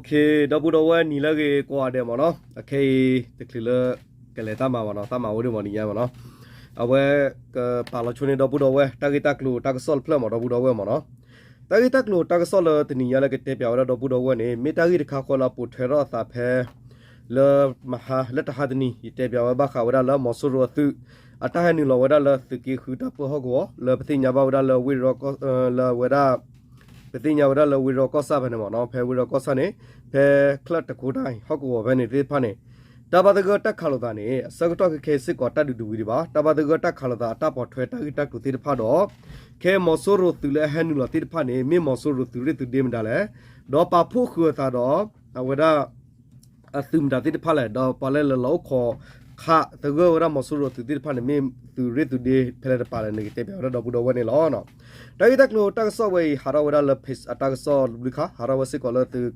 ဒီပုၢ်ဒီဝဲၢ်နံၤလၢအဂ့ၤကိးဂၤဒဲးမ့ၢ်နီၤ, အခဲအံၤတချုးလၢကလဲၤတၢ်မၤဘၣ်နီၤ, တၢ်မၤအိၣ်ဒံးမ့ၢ်နံၤညါမ့ၢ်နီၤ, အဝဲကပာ်လီၤဆိန့ၢ်ဒီပုၢ်ဒီဝဲၢ် တၢ်ဂ့ၢ်တၢ်ကျိၤတၢ်ကစီၣ်တဖျၢၣ်မ့ၢ်ဒီပုၢ်ဒီဝဲၢ်မ့ၢ်နီၤ. တၢ်ဂ့ၢ်တၢ်ကျိၤတၢ်ကစီၣ်လၢတနံၤညါလၢကတဲပၠးဝဲဒၣ်ဒီပုၢ်ဒီဝဲၢ်န့ၣ် မ့ၢ်တၢ်ဂ့ၢ်တခါဃီလၢအပိာ်ထွဲထီၣ်အသးဖဲ လၢမဟါ လၢတဟါတနံၤ ယတဲပၠးဝဲဘၣ်ဃးဝဲဒၣ်လၢမီၤစိရိၤအသုး အတၢ်ဟဲနုာ်လီၤဝဲဒၣ်လၢသုးက့ဃုတၢ်ပၢဟီၣ်ကဝီၤ လၢပသ့ၣ်ညါဘၣ်ဝဲဒၣ်လၢဝ့ၢ်ရီ လၢဝဲဒၣ် ပသ့ၣ်ညါဝဲဒၣ်လၢဝ့ၢ်ရီကီၢ်ဆၣ်ဖဲန့ၣ်မ့ၢ်နီၤ, ဖဲဝ့ၢ်ရီကီၢ်ဆၣ်န့ၣ် ဖဲချၢၣ်တကိတၢ်ဟီၣ်ကဝီၤဖဲန့ၣ်သ့ၣ်တဖၣ်န့ၣ် တၢ်ဘၣ်သဂၢၢ်တၢ်ခးလိာ်သးန့ၣ် အဆၢကတီၢ်ခဲခဲအံၤစ့ၢ်ကီးတၢ်ဒုးတဝံၤဒံးဘၣ်, တၢ်ဘၣ်သဂၢၢ်တၢ်ခးလိာ်သးအတၢ်ပိာ်ထွဲတၢ်ဂ့ၢ်တၢ်ကျိၤသ့ၣ်တဖၣ်ဒီး ခဲမီၤစိရိၤသုးလၢအဟဲနုာ်လီၤသ့ၣ်တဖၣ်န့ၣ် မ့ၢ်မီၤစိရိၤသုးရ့ၣ်သုးဒ့မတၤလဲၣ်, ဒီးပာ်ဖှိၣ်ဃုာ်အသးဒီး အဝဲဒၣ် အသုးမတၤသ့ၣ်တဖၣ်လဲၣ်, ဒီးပှၤလၢလဲၤလီၤအိၣ်ခိးခးသဂၢၢ်ဝဲဒၣ်မီၤစိရိၤသုးသ့ၣ်တဖၣ်န့ၣ် မ့ၢ်သုးရ့ၣ်သုးဒ့ဖဲလဲၣ်တပၤလဲၣ်န့ၣ် ကတဲပၠးဝဲဒၣ်ဒီပုၢ်ဒီဝဲၢ်န့ၣ်လီၤ. တၢ်ဂ့ၢ်တၢ်ကျိၤတၢ်ကစီၣ်ဝဲအံၤ ဟးထီၣ်ဝဲဒၣ်လၢ page အတၢ်ကစီၣ်တဘျုးခါ ဟးထီၣ်ဝဲစ့ၢ်ကီးလၢသုး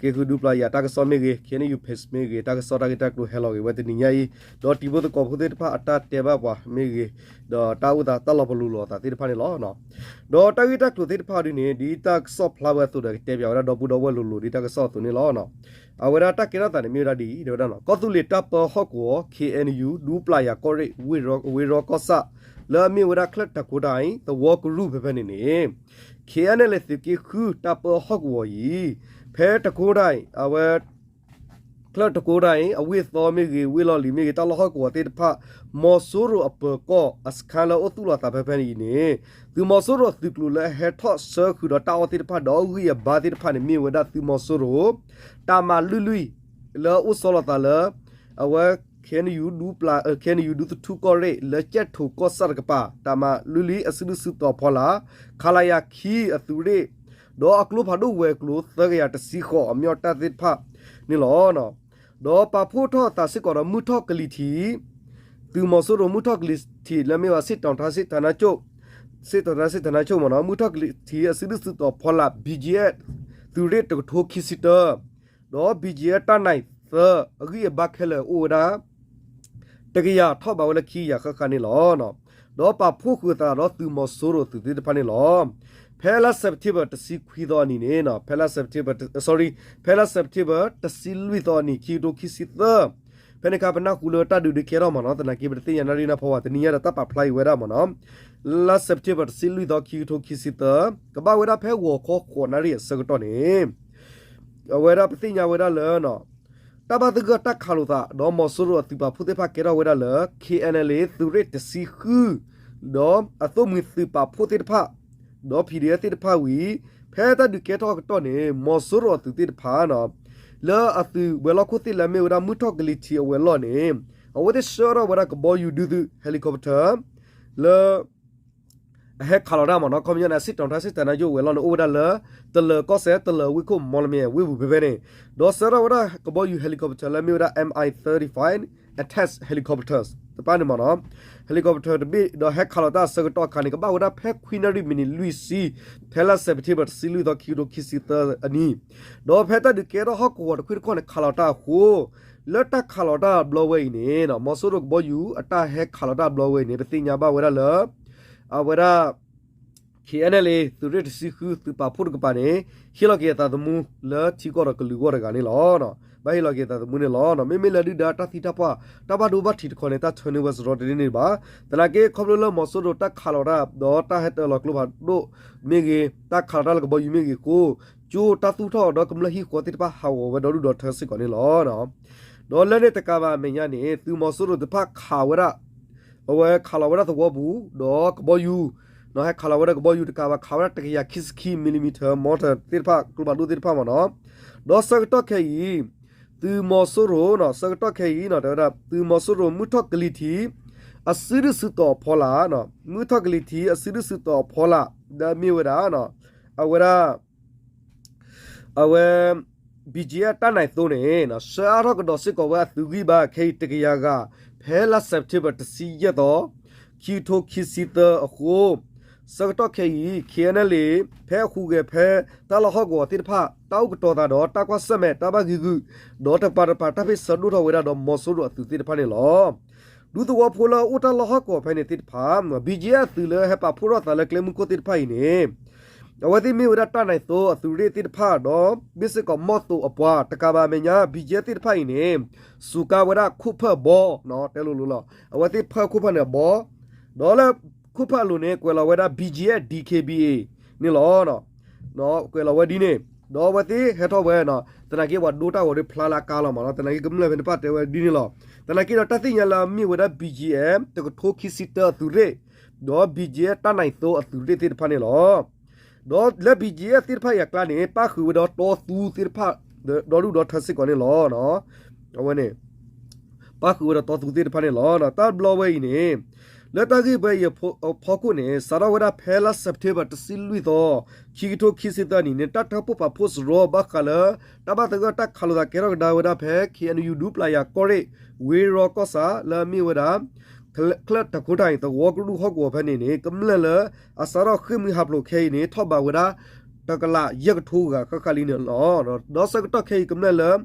က့ဃုဒူပျၤယၤတၢ်ကစီၣ်မ့ၢ်ဂ့ၤ, KNU page မ့ၢ်ဂ့ၤ, တၢ်ကစီၣ်တၢ်ဂ့ၢ်တၢ်ကျိၤဟဲလီၤက့ၤဝဲတနံၤညါအံၤ, ဒီးတံၤဖိသကိးဖိသ့ၣ်တဖၣ်အတၢ်တဲဘၣ်ပှၤမ့ၢ်ဂ့ၤ, ဒီးတၢ်အိၣ်သးတၢ်လီၤပလိာ်လိာ်အသးသ့ၣ်တဖၣ်န့ၣ်လီၤ. ဒီးတၢ်ဂ့ၢ်တၢ်ကျိၤသ့ၣ်တဖၣ်ဒ်န့ၣ် ဒ်တၢ်ကစီၣ်ဖျါဝဲအသိးဒီး ကတဲပၠးဝဲဒၣ်ဒီပုၢ်ဒီဝဲၢ်လိၤလိၤ ဒ်တၢ်ကစီၣ်အသိးန့ၣ်လီၤ. အဝဲဒၣ်တၢ်ကဲထီၣ်သးန့ၣ်မ့ၢ်ဝဲဒၣ်ဒ်အံၤ တဲဝဲဒၣ် ကီၢ်သူလ့ၤတၢ်ပၢဟီၣ်ကဝီၤ KNU ဒူပျၤယၤကီၢ်ရ့ၣ် ဝ့ၢ်ရီကီၢ်ဆၣ် လၢအမ့ၢ်ဝဲဒၣ်ချၢၣ်တကိတၢ်အံၤ သဝီကရူၢ်ဖဲဖဲန့ၣ်န့ၣ် KNLA သုးက့ဃုတၢ်ပၢဟီၣ်ကဝီၤအံၤ ဖဲတကိတၢ်အံၤ အဝဲ ချၢၣ်တကိတၢ်အံၤ အဝ့ၢ်သီမ့ၢ်ဂ့ၤ ဝ့ၢ်လီၢ်လံၤမ့ၢ်ဂ့ၤ တၢ်လီၢ်ဟီၣ်ကဝီၤသ့ၣ်တဖၣ် မီၤစိရိၤအပၢၤကီၢ်အစခါလၢအိၣ်သူၣ်လီၤသးဖဲဖဲန့ၣ်အံၤန့ၣ် သုးမီၤစိရိၤသုးကျိၤလၢအဟဲထီၣ်ဆှၢဃုာ်ဒီးတၢ်အီၣ်သ့ၣ်တဖၣ်ဒီးအဂံၢ်အဘါသ့ၣ်တဖၣ်န့ၣ် မ့ၢ်ဝဲဒၣ်သုးမီၤစိရိၤ တၢ်မၤလွံၢ်လွံၢ် လၢအအိၣ်ဆီလီၤသးလၢ အဝဲ KNU ဒူပျၤ KNU ဒူသထူကီၢ်ရ့ၣ် လၢကၠဲၣ်ထိၣ်ကီၢ်ဆၣ်တကပၤ တၢ်မၤလွံၢ်လွံၢ်အစုဒုၣ်စုတီၤဖီလာ် ခလရ ခံအသုးရ့ၣ် ဒီးအကျိဖးဒိၣ်ဝဲၤကျိၤ သၢကယၤတဆံဃိး အမ့ၢ်တၢ်သ့ၣ်တဖၣ်န့ၣ်လီၤ. ဒီးပာ်ဖှိၣ်ထီၣ်အသးစ့ၢ်ကီးဒီးမုၢ်ထီၣ်ကလံၤထံး သုးမီၤစိရိၤမုၢ်ထီၣ်ကလံၤထံးလၢမ့ၢ်ဝဲ စစ်တောင်တိုင်းစစ်ဌာနချုပ် စစ်တောင်တိုင်းစစ်ဌာနချုပ် မ့ၢ်နီၤ မုၢ်ထီၣ်ကလံၤထံးအစုဒုၣ်စုတီၤဖီလာ် BGF သုးရ့ၣ်တကထိခံဆံတၢ ဒီး BGF တၢ်နၢၤသၢ အဂံၢ်အဘါခဲလၢာ်အိၣ်ဝဲဒၣ် တကယၤထီၣ်ဘးဝဲလၢခံကယၤဃၣ်ဃၣ်န့ၣ်လီၤ. ဒီးပာ်ဖှိၣ်ဃုာ်သးဒီးသုးမီၤစိရိၤအသုးသ့ၣ်တဖၣ်န့ၣ်လီၤ. ဖဲလါစဲးပထ့ဘၢၣ်တဆံခွံသီအနံၤန့ၣ် ဖဲလါစဲးပထ့ဘၢၣ် sorry ဖဲလါစဲးပထ့ဘၢၣ်တဆံလွံၢ်သီအနံၤ ခံကထိခံဆံသၢ ဖဲန့ၣ်အခါ ပနၢ်ဟူလၢတၢ်ဒုးဒုးကဲထီၣ်မ့ၢ်နီၤ သနာ်က့ ပတသ့ၣ်ညါနၣ်ရံၣ်နၢ်ဖီဘၣ် တနံၤညါဒီးတၢ်ပာ်ဖျါအံၤဝဲဒၣ်မ့ၢ်နီၤ လါစဲးပထ့ဘၢၣ်တဆံလွံၢ်သီ ခံကထိခံဆံသၢ ကဘၣ်ဝဲဒၣ်ဖဲဂီၤခီဃိးနၣ်ရံၣ်အဆၢကတီၢ်န့ၣ် အဝဲဒၣ်ပသ့ၣ်ညါဝဲဒၣ်လၢ တၢ်ဘၣ်သဂၢၢ်တၢ်ခးလိာ်သး ဒီးမီၤစိရိၤအသုးပာ်ဖှိၣ်သ့ၣ်တဖၣ်ကဲထီၣ်ဝဲဒၣ်လၢ KNLA သုးရ့ၣ်တဆံဃု ဒီးအသိၣ်မှံၤသုးပာ်ဖှိၣ်သ့ၣ်တဖၣ် ဒီး PDF သ့ၣ်တဖၣ်ဝံၤ ဖဲတၢ်ဒုးကဲထီၣ်အကတီၢ်န့ၣ် မီၤစိရိၤအသုးသ့ၣ်တဖၣ် လၢအသုးဝဲၤလီၢ်ခိၣ်သ့ၣ်လၢအမ့ၢ်ဝဲဒၣ်မုၢ်ထီၣ်ကလံၤထံးအဝဲၤလီၢ်န့ၣ် အဝဲသ့ၣ်ဆှၢထီၣ်ဝဲဒၣ်ကဘီယူၤဒုးသုး helicopter လၢ အဟဲခးလီၤတၢ်မ့ၢ်နီၤ ခီပညီန့ၣ် စစ်တောင်တိုင်းစစ်ဌာနချုပ် ဝဲၤလီၢ်န့ၣ် အိၣ်ဝဲဒၣ်လၢ တလၢၤကီၢ်စဲၣ် တလၢၤဝ့ၢ်ခိၣ် မီလမ့ၣ် ဝ့ၢ်ပူၤဖဲဖဲန့ၣ် ဒီးဆှၢထီၣ်ဝဲဒၣ်ကဘီယူၤ helicopter လၢမ့ၢ်ဝဲဒၣ် MI thirty-five attack helicopters တဖၣ်န့ၣ်မ့ၢ်နီၤ helicopter တဘ့ၣ် ဒီးဟဲခးလီၤတၢ်အဆၢကတီၢ်အခါန့ၣ် ကဘၣ်ဝဲဒၣ်ဖဲခွံနၣ်ရံၣ်မံးနံးလွံၢ်ဆံ ဖဲလါစဲးပထ့ဘၢၣ်တဆံလွံၢ်သီ ခံကထိခံဆံသၢအနံၤ ဒီးဖဲတၢ်ဒုးကဲထီၣ်ဟီၣ်ကဝီၤတခွံတခီန့ၣ် ခးလီၤတၢ်အဃိ လၢတၢ်ခးလီၤတၢ်ဘျီဝဲအံၤန့ၣ် မီၤစိရိၤကဘီယူၤအတၢ်ဟဲခးလီၤတၢ်ဘျီဝဲအံၤန့ၣ် ပသ့ၣ်ညါဘၣ်ဝဲဒၣ်လၢ အဝဲဒၣ် KNLA သုးရ့ၣ်တဆံဃု သုးပာ်ဖှိၣ်တကပၤန့ၣ် ဟ့ၣ်လီၤက့ၤအသးသမူလၢထံကီၢ်ဒီးကလုာ်ဂီၢ်တဂၤန့ၣ်လီၤ. ဘၣ်ဟ့ၣ်လီၤက့ၤအသးသမူန့ၣ်လီၤ. မ့မ့ၢ်လၢဒုၣ်ဒါတၢ်သံတၢ်ပှၢ် တၢ်ဘၣ်ဒိဘၣ်ထံးတခီန့ၣ် တၢ်ဆၢန့ၢ်ဝဲစရီတန့ၢ်န့ၣ်ဘၣ်. သနာ်က့ ခီဖျိလၢမီၤစိရိၤတၢ်ခးလီၤတၢ် ဒီးတၢ်ဟဲတၢလီၤကျိဖးဒိၣ်မ့ၢ်ဂ့ၤ တၢ်ခးလီၤတၢ်လၢကဘီယူၤမ့ၢ်ဂ့ၤအဃိ ကၠိတၢ်သူၣ်ထီၣ်ဒီးကမျၢၢ်ဟံၣ်ဃီသ့ၣ်တဖၣ်ဟးဂီၤဝဲဒီဒူၣ်ဒီထၢစ့ၢ်ကီးန့ၣ်လီၤ. ဒီးလၢန့ၣ်တကးဘၣ်အမဲာ်ညါန့ၣ် သုးမီၤစိရိၤတဖၣ်ခးဝဲဒၣ် အဝဲခးလီၤဝဲဒၣ်သဝီပူၤ ဒီးကဘီယူၤ ဟဲခးလီၤဝဲဒၣ်ကဘီယူၤတကးဘၣ် ခးဝဲဒၣ်တကယၤခံဆံခံ millimeter mortar သ့ၣ်တဖၣ် ကျိဖးဒိၣ်သ့ၣ်တဖၣ်မ့ၢ်နီၤ. ဒီးဆၢကတီၢ်ခဲအံၤ သုးမီၤစိရိၤ ဆၢကတီၢ်ခဲအံၤ တဲဝဲဒၣ် သုးမီၤစိရိၤမုၢ်ထီၣ်ကလံၤထံး အစုဒုၣ်စုတီၤအဖီလာ် မုၢ်ထီၣ်ကလံၤထံးအစုဒုၣ်စုတီၤအဖီလာ် ဒီးမ့ၢ်ဝဲဒၣ် အဝဲဒၣ် အဝဲ BGF တၢ်နၢၤသိန့ၣ် ဆှၢအါထီၣ်ကဒီးစ့ၢ်ကီးဝဲအသုးဂံၢ်ဘါခဲအံၤတကယၤဂၤ ဖဲလါစဲးပထ့ဘၢၣ်တဆံယဲၢ်သီ ခံကထိခံဆံသၢအဃိ ဆၢကတီၢ်ခဲအံၤ KNLA ဖဲအဟူးဂဲၤဖဲတၢ်လီၢ်ဟီၣ်ကဝီၤသ့ၣ်တဖၣ် တၢ်အိၣ်ကတီၤသးဒီးတၢ်ကွၢ်ဆၢၣ်မဲာ်တၢ်ဘၣ်ဂံာ်ဂုာ် ဒီးတကပၤတကပၤတၢ်ဖ့ၣ်ဆၢဒိၣ်ထီၣ်ဝဲဒၣ်ဒီးမီၤစိရိၤအသုးသ့ၣ်တဖၣ်န့ၣ်လီၤ. ဒူသဝီဖိလၢအအိၣ်တၢ်လီၢ်ဟီၣ်ကဝီၤဖဲန့ၣ်သ့ၣ်တဖၣ် BGF အသုးလၢဟဲပာ်ဖှိၣ်ထီၣ်သးလၢကျဲမုၢ်ခိၣ်သ့ၣ်တဖၣ်အံၤန့ၣ် အဝဲသ့ၣ်မ့ၢ်ဝဲဒၣ်တၢ်နံၤသိအသုးရ့ၣ်သ့ၣ်တဖၣ်ဒီး မ့ၢ်စ့ၢ်ကီးမီၢ်သိးအပှၤတကးဘၣ်အမဲာ်ညါ ဘံၣ်ကၠံၣ်သ့ၣ်တဖၣ်အံၤန့ၣ် စူးကါဝဲဒၣ်ခိၣ်ဖၢၣ်ဘီ တဲလိၤလိၤလီၤ. အဝဲသ့ၣ်ဖၢၣ်ခိၣ်ဖၢၣ်န့ၣ်အဘီ ဒီးလၢခိၣ်ဖၢၣ်အလိၤန့ၣ် ကွဲးလီၤဝဲဒၣ် ဘံၣ်ကၠံၣ် ဒီး ဒံၣ်ခ့ဘံၣ်အ့ၣ် န့ၣ်လီၤ. ကွဲးလီၤဝဲဒ်န့ၣ် ဒီးအဝဲသ့ၣ်ဟဲထီၣ်ဝဲ သနာ်က့ ပှၤဒိတၢ်ဂီၤဒီးဖျါလၢအကါလီၤမးနီၤ. သနာ်က့ ကမျၢၢ်ဖဲန့ၣ်တဖၣ်တဲဝဲဒ်န့ၣ်လီၤ. သနာ်က့ဒီးတၢ်သ့ၣ်ညါလၢအမ့ၢ်ဝဲဒၣ် ဘံၣ်ကၠံၣ် တကထိခံဆံတၢအသုးရ့ၣ် ဒီး ဘံၣ်ကၠံၣ် တၢ်နံၤသိအသုးရ့ၣ်သ့ၣ်တဖၣ်န့ၣ်လီၤ. ဒီးလၢ ဘံၣ်ကၠံၣ် သ့ၣ်တဖၣ်အံၤအကျါန့ၣ် ပၣ်ဃုာ်ဝဲဒီးတီသူသ့ၣ်တဖၣ် ဒီဒူၣ်ဒီထၢစ့ၢ်ကီးန့ၣ်လီၤ. အဝဲန့ၣ် ပၣ်ဃုာ်ဝဲဒီးတီသူသ့ၣ်တဖၣ်န့ၣ်လီၤ. တၢ်ဘျီဝဲအံၤန့ၣ် လၢတၢ်ဂ့ၢ်ဝဲအံၤအဖီခိၣ်န့ၣ် စးထီၣ်ဝဲဒၣ်ဖဲလါ September တဆံလွံၢ်သီ ခံကထိခံဆံသၢနံၣ်န့ၣ် တၢ်ထၢဖှိၣ်ပာ်ဖှိၣ်စရီဘၣ်ဃးလၢ တၢ်ဘၣ်သဂၢၢ်တၢ်ခးလိာ်သးကဲထီၣ်ကဒါဝဲဒၣ်ဖဲ ခ့ၣ်အဲၣ်ယူၣ် ဒူပျၢ်ယၤကီၢ်ရ့ၣ် ဝ့ၢ်ရီကီၢ်ဆၣ် လၢအမ့ၢ်ဝဲဒၣ် ချၢၣ်တၢ်ခိတၢ်အံၤ သဝီကရူၢ်ဟီၣ်ကဝီၤဖဲန့ၣ်န့ၣ် ကမျၢၢ်လၢအစးထီၣ်ဃ့ၢ်မှံဟးဖျိးခဲအံၤန့ၣ် ထီၣ်ဘးဝဲဒၣ် တကလးယဲၢ်ကထိဂၤဃၣ်ဃၣ်လံန့ၣ်လီၤ. ဒီးဆၢကတီၢ်ခဲအံၤကမျၢၢ်လၢ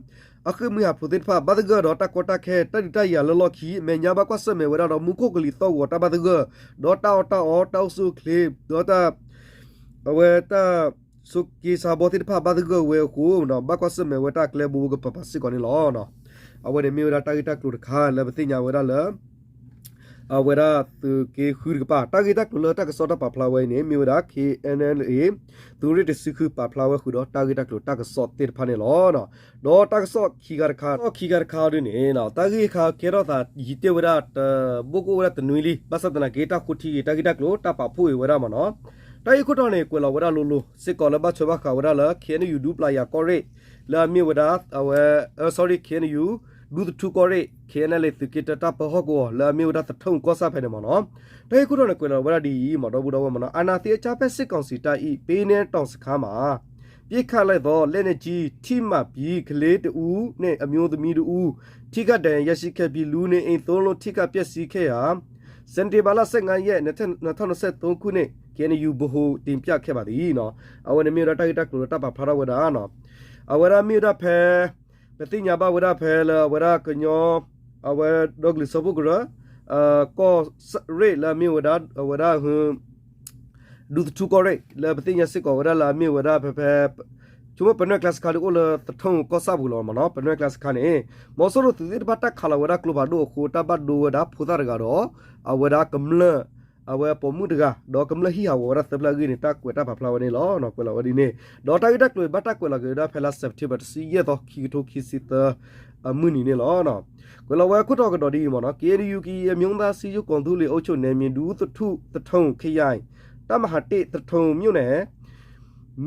အဃ့ၢ်မှံဟးဖျိးသ့ၣ်တဖၣ် ဘၣ်သဂၢၢ်ဒီးတၢ်ကီတၢ်ခဲ တၢ်ဒုးတၢ်ယၤလၢလီၢ်ခံ အမဲာ်ညါဘၣ်ကွၢ်ဆၢၣ်မဲာ်ဝဲဒၣ်ဒီးမူခိၣ်ကလံၤသီၣ်ဂီၤတၢ်ဘၣ်သဂၢၢ် ဒီးတၢ်အီၣ်တၢ်အီ တၢ်အိၣ်ဆူၣ်အိၣ်ချ့ ဒီးတၢ် အဝဲတၢ် ဆိးက့ဆါဘီသ့ၣ်တဖၣ်ဘၣ်သဂၢၢ်ဝဲအဃိ ဘၣ်ကွၢ်ဆၢၣ်မဲာ်ဝဲတၢ်ကျဲဘိကပၤပၤစ့ၢ်ကီးန့ၣ်လီၤ. အဝဲန့ၣ်မ့ၢ်ဝဲဒၣ်တၢ်ဂ့ၢ်တၢ်ကျိၤတခါလၢပသ့ၣ်ညါဝဲဒၣ်လၢ အဝဲဒၣ်သုးက့ဃုတကပၤ တၢ်ဂ့ၢ်တၢ်ကျိၤလၢတၢ်ကစီၣ်တၢ်ပာ်ဖျါဝဲအံၤန့ၣ် မ့ၢ်ဝဲဒၣ် ခ့ၣ်အဲၣ်အဲၣ်လ်အ့ၣ် သုးရ့ၣ်တဆံဃုပာ်ဖျါဝဲဃုာ်ဒီးတၢ်ဂ့ၢ်တၢ်ကျိၤတၢ်ကစီၣ်သ့ၣ်တဖၣ်န့ၣ်လီၤ. ဒီးတၢ်ကစီၣ်ခံခါတခါ တၢ်ကစီၣ်ခံခါတခါဒ်န့ၣ် တၢ်ဂ့ၢ်ခါကဲထီၣ်သးယံာ်တ့ၢ်ဝဲဒၣ် တဘိၣ်ကအိၣ်ဝဲဒၣ်တနွံလံ ဘၣ်ဆၣ်သနာ်က့တၢ်ဃိထံဂ့ၤ တၢ်ဂ့ၢ်တၢ်ကျိၤတၢ်ပာ်ဖှိၣ်ဂ့ၤဝဲဒၣ်မးနီၤ တၢ်ဂ့ၢ်ခိၣ်တီန့ၣ် ကွဲးလီၤဝဲဒၣ်လိၤလိၤ စ့ၢ်ကီးလၢဘၣ်ထွဲဘၣ်ဃးဝဲဒၣ်လၢ ခ့ၣ်အဲၣ်ယူၣ် ဒူပျၢ်ယၤကီၢ်ရ့ၣ် လၢအမ့ၢ်ဝဲဒၣ် အဝဲ sorry ခ့ၣ်အဲၣ်ယူၣ် ဒူသထူကီၢ်ရ့ၣ် ခ့ၣ်အဲၣ်အဲၣ်လ်အ့ၣ် သုးက့တၢတၢ်ပၢဟီၣ်ကဝီၤ လၢအမ့ၢ်ဝဲဒၣ်သထူကီၢ်ဆၣ်ဖဲန့ၣ်မးနီၤ တၢ်ဂ့ၢ်ခိၣ်တီန့ၣ် ကွဲးလီၤဝဲဒၣ်ဒ်အံၤ မးဒီပုၢ်ဒီဝဲၢ်မးနီၤ အာဏာသိမ်းအကြမ်းဖက်စစ်ကောင်စီတပ်၏ ပယင်းနယ်တောင်စခန်းမှာ ပစ်ခတ်လိုက်သော လက်နက်ကြီး ထိမှန်ပြီး ကလေးတစ်ဦးနှင့် အမျိုးသမီးတစ်ဦး ထိခိုက်ဒဏ်ရာရရှိခဲ့ပြီး လူနေအိမ်သုံးလုံး ထိခိုက်ပျက်စီးခဲ့ရာ စက်တင်ဘာလ ဆယ့်ငါးရက် နှစ်ထောင်နှစ်ဆယ့်သုံးခုနှစ် ခ့ၣ်အဲၣ်ယူၣ် ဗဟိုတင်ပြခဲ့ပါသည် အဝဲန့ၣ်မ့ၢ်ဝဲဒၣ်တၢ်ဂ့ၢ်တၢ်ကျိၤလၢတၢ်ပာ်ဖျါထီၣ်ဝဲဒၣ် အဝဲဒၣ်မ့ၢ်ဝဲဒၣ်ဖဲ ပသ့ၣ်ညါဘၣ်ဝဲဒၣ်ဖဲလၢအဝဲဒၣ်ကညီ အဝဲဒီကလုာ်စၢဖှိၣ်ကရၢ ကီၢ်ရ့ၣ်လၢအမ့ၢ်ဝဲဒၣ် အဝဲဒၣ် ဒူသထူကီၢ်ရ့ၣ် လၢပသ့ၣ်ညါစ့ၢ်ကီးဝဲဒၣ်လၢအမ့ၢ်ဝဲဒၣ်ဖဲဖဲ ဆိကမိၣ်ပနွဲၢ်ကျါစခါဒုးအိၣ်လၢသထူကီၢ်ဆၣ်ပူၤလီၤမးနီၤ ပနွဲၢ်ကျါစခါန့ၣ် မီၤစိရိၤသုးသ့ၣ်တဖၣ်တၢ်ခးလီၤဝဲဒၣ်ကျိဖးဒိၣ်အဃိ တၢ်ဘၣ်ဒိဝဲဒၣ်ဖိသၣ်တဂၤဒီး အဝဲဒၣ်ကမျၢၢ် အဝဲပိာ်မုၣ်တဂၤ ဒီးကမျၢၢ်ဟံၣ်ဟးဂီၤဝဲဒၣ်သၢဖျၢၣ်အဂ့ၢ်န့ၣ် တၢ်ကွဲးတၢ်ပာ်ဖျါဝဲန့ၣ်လီၤ. ကွဲးလီၤဝဲဒ်န့ၣ် ဒီးတၢ်ဂ့ၢ်တၢ်ကျိၤအံၤဘၣ်တၢ်ကွဲးလီၤက့ၤဝဲဒၣ်ဖဲလါ September တဆံယဲၢ်သီ ခံကထိခံဆံသၢ အမုၢ်နံၤန့ၣ်လီၤ. ကွဲးလီၤဝဲခိၣ်တီကဒီးဒ်အံၤမးနီၤ က့ၣ်အဲၣ်ယူၣ် ကရင်အမျိုးသားစည်းရုံး ကော်သူလ့ၤအုပ်ချုပ်နယ်မြေ ဒူသထူ သထူ ခရိုင် တပ်မဟာတစ် သထူမြို့နယ်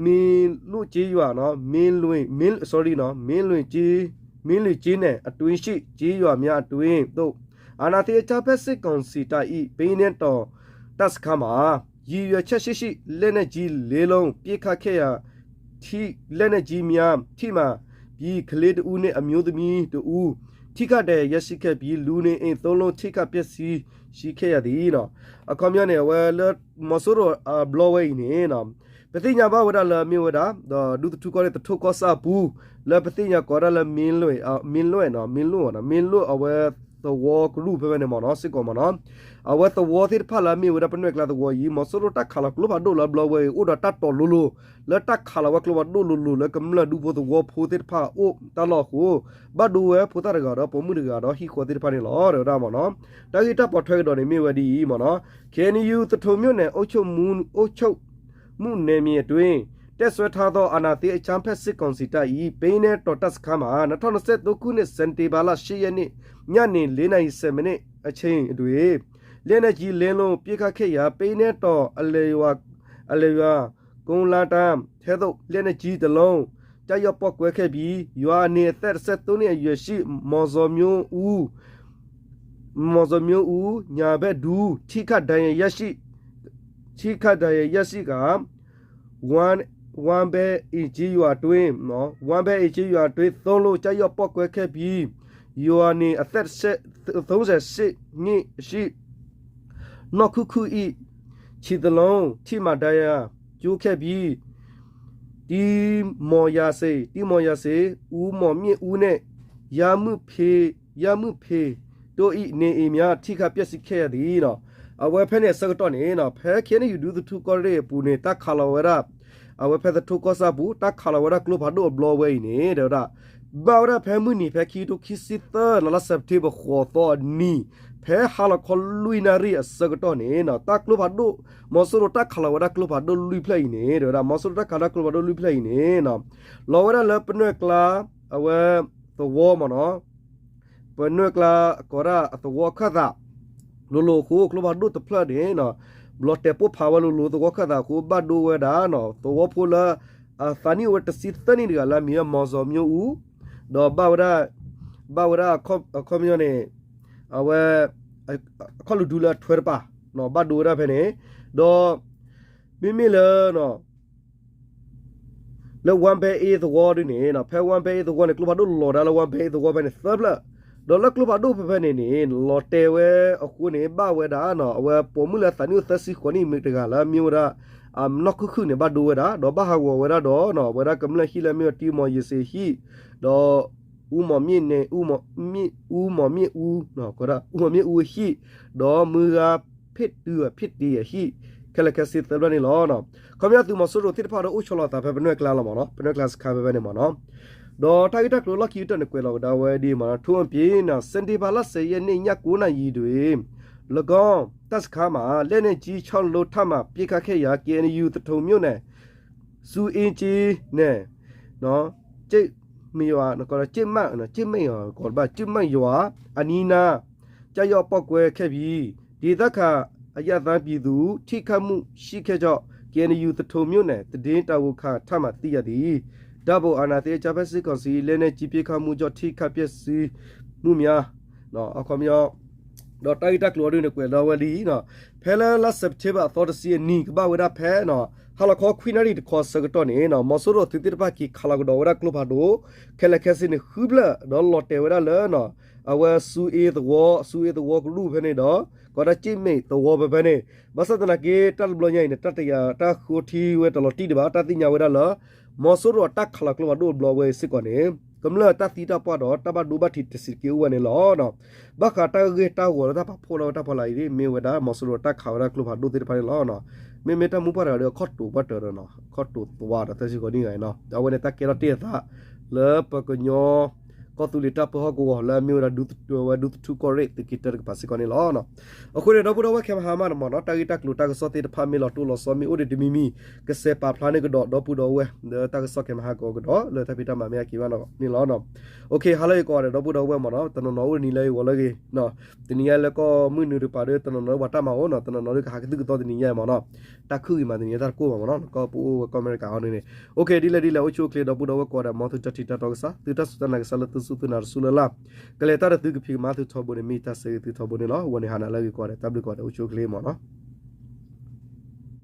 မင်းလွင်ကျေးရွာ မင်းလွင် မင်း sorry မင်းလွင်ကျေး မင်းလွင်ကျေးနယ်အတွင်းရှိ ကျေးရွာများအတွင်းသို့ အာဏာသိမ်းအကြမ်းဖက်စစ်ကောင်စီတပ်၏ ပယင်းနယ်တောင်တပ်စခန်းမှာ ရည်ရွယ်ချက်ရှိရှိ လက်နက်ကြီးလေးလုံး ပစ်ခတ်ခဲ့ရာ ထိ လက်နက်ကြီးများ ထိမှန်ပြီး ကလေးတစ်ဦးနှင့် အမျိုးသမီးတစ်ဦး ထိခိုက်ဒဏ်ရာရရှိခဲ့ပြီး လူနေအိမ်သုံးလုံး ထိခိုက်ပျက်စီးရှိခဲ့ရသည် အခီပညီန့ၣ် အဝဲလၢ မီၤစိရိၤအဘျီဝဲအံၤန့ၣ် ပသ့ၣ်ညါဘၣ်ဝဲဒၣ်လၢအမ့ၢ်ဝဲဒၣ် ဒီးဒူသထူကီၢ်ရ့ၣ် သထူကီၢ်ဆၣ်အပူၤ လၢပသ့ၣ်ညါကိးဒၣ်လၢ မင်းလွင် မင်းလွင် မင်းလွင် အဝဲသဝီကရူၢ်ဖဲဖဲန့ၣ်မးနီၤ စ့ၢ်ကီးမးနီၤ အဝဲသဝီသ့ၣ်တဖၣ်လၢအမ့ၢ်ဝဲဒၣ်ပနွဲၢ်ကျါသဝီအံၤ မီၤစိရိၤတၢ်ခးလီၤကျိဖးဒိၣ်လၢအဘျီဝဲအံၤ အိၣ်ဒီးတၢ်တီၤလိၤလိၤ လၢတၢ်ခးလီၤဝဲကျိဖးဒိၣ်လိၤလိၤ လၢကမျၢၢ်ဒူဖိသဝီဖိသ့ၣ်တဖၣ်အအိၣ်တၢ်လီၢ်အဃိ ဘၣ်ဒိဝဲဖိသၣ်တဂၤဒီးပိာ်မုၣ်တဂၤဒီးဟံၣ်ဃီသ့ၣ်တဖၣ်န့ၣ်လီၤ တဲဝဲဒၣ်မးနီၤ တၢ်ဂ့ၢ်တၢ်ပိာ်ထွဲကဒီးန့ၣ်မ့ၢ်ဝဲဒ်အံၤမးနီၤ ခ့ၣ်အဲၣ်ယူၣ် သထူမြို့နယ် အုပ်ချုပ်မှု အုပ်ချုပ်မှု နယ်မြေအတွင်း တပ်စွဲထားသော အာဏာသိမ်းအကြမ်းဖက်စစ်ကောင်စီတပ်၏ ပယင်းနယ်တောင်တပ်စခန်းမှာ နှစ်ထောင်နှစ်ဆယ့်သုံးခုနှစ် စက်တင်ဘာလ ရှစ်ရက်နေ့ ညနေ လေးနာရီ ဆယ်မိနစ်အချိန်တွင် လက်နက်ကြီးလေးလုံး ပစ်ခတ်ခဲ့ရာ ပယင်းနယ်တောင် အလယ်ရွာ အလယ်ရွာ ကုန်းလမ်းတန်းထဲသို့ လက်နက်ကြီးတစ်လုံး ကျရောက်ပေါက်ကွဲခဲ့ပြီး ရွာအနေအသက် တစ်ဆယ့်သုံးနှစ်အရွယ်ရှိ မောင်ဇော်မျိုးဦး မောင်ဇော်မျိုးဦး ညာဘက်ဒူ ထိခိုက်ဒဏ်ရာရရှိ ထိခိုက်ဒဏ်ရာရရှိကာ ဝမ်း ဝမ်းဘဲအင်ကျေးရွာအတွင်း ဝမ်းဘဲအင်ကျေးရွာအတွင်း သုံးလုံး ကျရောက်ပေါက်ကွဲခဲ့ပြီး ရွာနေအသက် သုံးဆယ့်ရှစ်နှစ်ရှိ နီၢ်ခုၣ်ခုၣ် ၏ ခြေသလုံး ထိမှန်ဒဏ်ရာကျိုးခဲ့ပြီး တီးမော်ရာစေ တီးမော်ရာစေ ဦးမော်မြင့်ဦးနှင့် ယမုၣ်ဖေ ယမုၣ်ဖေ တို့၏ နေအိမ်များ ထိခိုက်ပျက်စီးခဲ့ရသည် အဝဲဖဲန့ၣ်အဆၢကတီၢ်န့ၣ် ဖဲ ခ့ၣ်အဲၣ်ယူၣ် ဒူသထူကီၢ်ရ့ၣ်အပူၤန့ၣ် တၢ်ခးလီၤဝဲဒၣ် အဝဲဖဲသထိကီၢ်ဆၣ်ပူၤ တၢ်ခးလီၤဝဲဒၣ်ကျိဖးဒိၣ်အဘျီဝဲအံၤန့ၣ် တဲဝဲဒၣ် ဘၣ်ဝဲဒၣ်ဖဲမုၢ်နံၤဖဲခံကထိခံဆံသၢ လါစဲးပထ့ဘၢၣ် ဃိးသီအနံၤ ဖဲဟါလီၤခီလွံၢ်နၣ်ရံၣ်အဆၢကတီၢ်န့ၣ် တၢ်ကျိဖးဒိၣ် မီၤစိရိၤတၢ်ခးလီၤဝဲဒၣ်ကျိဖးဒိၣ်လွံၢ်ဖျၢၣ်အံၤန့ၣ် တဲဝဲဒၣ် မီၤစိရိၤတၢ်ခးဒၣ်ကျိဖးဒိၣ်လွံၢ်ဖျၢၣ်အံၤန့ၣ် လီၤဝဲဒၣ်လၢပနွဲၢ်ကျါ အဝဲ သဝီမ့ၢ်နီၤ ပနွဲၢ်ကျါ ကိးဒၣ်အသဝီခၢၣ်သး လိၤလိၤအဃိ ကျိဖးဒိၣ်တဖျၢၣ်န့ၣ် ဘျီတဲာ်ပိၢ်ဖးဝဲလိၤလိၤသဝီခၢၣ်သးအဃိ ဘၣ်ဒိဝဲဒၣ် သဝီဖိလၢ အသးနံၣ်အိၣ်ဝဲတဆံသၢနံၣ်တဂၤလၢအမံၤလၢ မီၤစီၤမၠိၣ်အူ ဒီးဘၣ်ဝဲဒၣ် ဘၣ်ဝဲဒၣ်အခီပညီန့ၣ် အဝဲ အခီၣ်လူၤဒူလၢအထွဲတပၤ ဘၣ်ဒိဝဲဒၣ်ဖဲန့ၣ် ဒီး မ့မ့ၢ်လၢ လၢ ဝါဘဲအ့သဝီဒ်န့ၣ် ဖဲ ဝါဘဲအ့သဝီန့ၣ် ကျိဖးဒိၣ်လီၤဒၣ်လၢ ဝါဘဲအ့သဝီဖဲန့ၣ်သၢဖျၢၣ် ဒီးလၢကျိဖးဒိၣ်ဖဲဖဲန့ၣ်န့ၣ် လီၤတဲာ်ဝဲအဃိန့ၣ် ဘၣ်ဝဲဒၣ် အဝဲပိာ်မုၣ်လၢအသးနံၣ်အိၣ်သၢဆံဃိးနံၣ်မ့ၢ်တဂၤလၢအမ့ၢ်ဝဲဒၣ် အနီၢ်ခုၣ်ခုၣ်န့ၣ် ဘၣ်ဒိဝဲဒၣ် ဒီးဘၣ်ဟးဂီၤဝဲဒၣ်ဒီး ဝဲဒၣ်ကမျၢၢ်ဟံၣ်လၢအမ့ၢ်ဝဲ တံမီၤယ့ၤစ့ၤဟံၣ် ဒီး အူမီၤမ့ၣ်န့ၣ် အူမီၤမ့ၣ်အူဟံၣ် ဒီးမုၢ်ဂၤဖ့ၣ်တုၤ ဖ့ၣ်တ့အဟံၣ် ခဲလၢာ်ခဲဆ့သၢဖျၢၣ်န့ၣ်လီၤ. ခီပညီသုးမီၤစိရိၤသ့ၣ်တဖၣ်ဒီးအိၣ်ဆီလီၤအသးဖဲပနွဲၢ်ကျါလီၤမ့ၢ်နီၤ ပနွဲၢ်ကျါစခါဖဲဖဲန့ၣ်မ့ၢ်နီၤ ဒီးတၢ်ဂ့ၢ်တၢ်ကျိၤလီၢ်ခံကတၢၢ်န့ၣ် ကွဲးလီၤကဒါဝဲဒ်အံၤမ့ၢ်နီၤ ထို့အပြင် စက်တင်ဘာလ ဆယ်ရက်နေ့ ညကိုးနာရီတွင် လကော်တၢ်စခါမှာ လက်နက်ကြီး ခြောက်လုံး ထပ်မံပစ်ခတ်ခဲ့ရာ ကီၢ်အဲၣ်ယူၣ် သထုံမြို့နယ် ဆူအင်းကျေးနဲ့ ကျေးမရွာ ကျေးမရွာ ကျေးမရွာအနီးနား ကျရောက်ပေါက်ကွဲခဲ့ပြီး ဒေသခံအရပ်သားပြည်သူ ထိခိုက်မှုရှိခဲ့ကြောင်း ကီၢ်အဲၣ်ယူၣ် သထုံမြို့နယ် သတင်းတာဝန်ခံထံမှ သိရသည်။ ဒါ့အပြင် အာဏာသိမ်းအကြမ်းဖက်စစ်ကောင်စီ လက်နက်ကြီးပစ်ခတ်မှုကြောင့် ထိခိုက်ပျက်စီးမှုများ အခီပညီ ဒီးတၢ်ဂ့ၢ်တၢ်ကျိၤအံၤဒ်န့ၣ် ကွဲးလီၤဝဲဒ်အံၤ, ဖဲလၢလါစဲးပထ့ဘၢၣ်အသီတဆံအနံၤ ကဘၣ်ဝဲဒၣ်ဖဲ ဟါလီၤခီခွံနၣ်ရံၣ်တခီအဆၢကတီၢ်န့ၣ် မီၤစိရိၤသုးသ့ၣ်တဖၣ်က့ၤခးလီၤကဒီးဝဲဒၣ်ကျိဖးဒိၣ် ခဲလၢာ်ခဲဆ့န့ၣ် ဃုဖျၢၣ် ဒီးလီၤတဲာ်ဝဲဒၣ်လၢ အဝဲဆူအ့သဝီ ဆူအ့သဝီကရူၢ်ဖဲန့ၣ်ဒီး ကီးဒၣ်ကၠ့ၣ်မဲာ်သဝီဖဲဖဲန့ၣ် ဘၣ်ဆၣ်သနာ်က့ တၢ်တဘျီညါအံၤန့ၣ် တၢ်တယာ်တၢ်ဃိထံဝဲတလီၤတံၢ်ဒံးဘၣ် တၢ်သ့ၣ်ညါဝဲဒၣ်လၢ မီၤစိရိၤအတၢ်ခးလီၤကျိဖးဒိၣ်အဘျီဝဲစ့ၢ်ကီးန့ၣ် ကမျၢၢ်တၢ်သံတၢ်ပှၢ်ဒီး တၢ်ဘၣ်ဒိဘၣ်ထံးတစဲးတက့ၢ်အိၣ်ဝဲန့ၣ်လီၤ. ဘၣ်ဃးတၢ်ဂ့ၢ်တၢ်ဂီၤလၢတၢ်ပာ်ဖှိၣ်ထီၣ်ဝဲတၢ်ဖီလာ်အံၤ မ့ၢ်ဝဲဒၣ် မီၤစိရိၤတၢ်ခးဝဲဒၣ်ကျိဖးဒိၣ်သ့ၣ်တဖၣ်န့ၣ်လီၤ. မ့မ့ၢ်တၢ်မူပှၢ်တဂၤဒီး အခီၣ်တိာ်ပှၢ်တၢၢ်ဒီး အခီၣ်တိာ်သွါဒီးသၢဆံဃိးနံၣ်ဂၤအံၤနီၤ အဝဲန့ၣ်တၢ်ကဲထီၣ်တ့ၢ်အသး လၢပကညီ ကီၢ်သူလ့ၤတၢ်ပၢဟီၣ်ကဝီၤလၢအမ့ၢ်ဝဲဒၣ် ဒူသထူကီၢ်ရ့ၣ် သုးက့တၢတကပၤစ့ၢ်ကီးန့ၣ်လီၤ. အဃိန့ၣ် ဒီပုၢ်ဒီဝဲၢ်ခဲမဟါမးန့ၣ်မ့ၢ်နီၤ တၢ်ဂ့ၢ်တၢ်ကျိၤတၢ်ကစီၣ်သ့ၣ်တဖၣ်မ့ၢ်လီၤတိၢ်လီၤဆီမ့ၢ်အိၣ်ဒံးတမံၤမံၤ ကစဲးပာ်ဖျါန့ၢ်ကဒီး ဒီပုၢ်ဒီဝဲၢ် လၢတၢ်ကစီၣ်ခဲမဟါကီးကဒီး လၢတၢ်ဖံးတၢ်မၤမ့ၢ်အက့ၤဘၣ်န့ၣ်လီၤ. ဟါလၢအဂ့ၤကိးဂၤဒဲး ဒီပုၢ်ဒီဝဲၢ်မ့ၢ်နီၤ တနီၤနီၤအိၣ်တနံၤလၢအဂ့ၤဂီၤလၢအဂ့ၤ တနံၤညါလၢကီၢ်မုၢ်နုာ်တကပၤဒီး တနီၤနီၤလၢပှၤတၢ်မၤအိၣ်နီၤ တနီၤနီၤဒီးကဟးကသုၣ်ကသီတနံၤညါမ့ၢ်နီၤ တၢ်ခုၣ်ဂ့ၤမးတနံၤညါတၢ်တကိၢ်ဘၣ်မ့ၢ်နီၤ ကီၢ်ပအိၣ်ဝဲကီၢ်အမဲရကၤအီၤန့ၣ်န့ၣ် အိၣ်ခ့ ဒ်လဲၣ်ဒ်လဲၣ် အိၣ်ဆူၣ်အိၣ်ချ့ ဒီပုၢ်ဒီဝဲၢ်ကိးဂၤဒဲး မ်သုတၢ်ထံၣ်တၢ်တီကစၢ် သုတၢ်စူၢ်တၢ်နာ်ကစၢ်လၢသုစူၢ်သုနာ်တစူၢ်လၢ်လၢ် ကလဲၤတၢ်ဒီးသုကဖံးကမၤသုထီဘိန့ၣ် မ့ၢ်တၢ်ဆၢဂ့ၤသုထီဘိန့ၣ်လီၤ. အဝဲန့ၣ်ဟါနၤလၢအဂ့ၤကိးဂၤဒဲး တၢ်ဘျုးကိးဂၤဒဲး အိၣ်ဆူၣ်အိၣ်ချ့မ့ၢ်နီၤ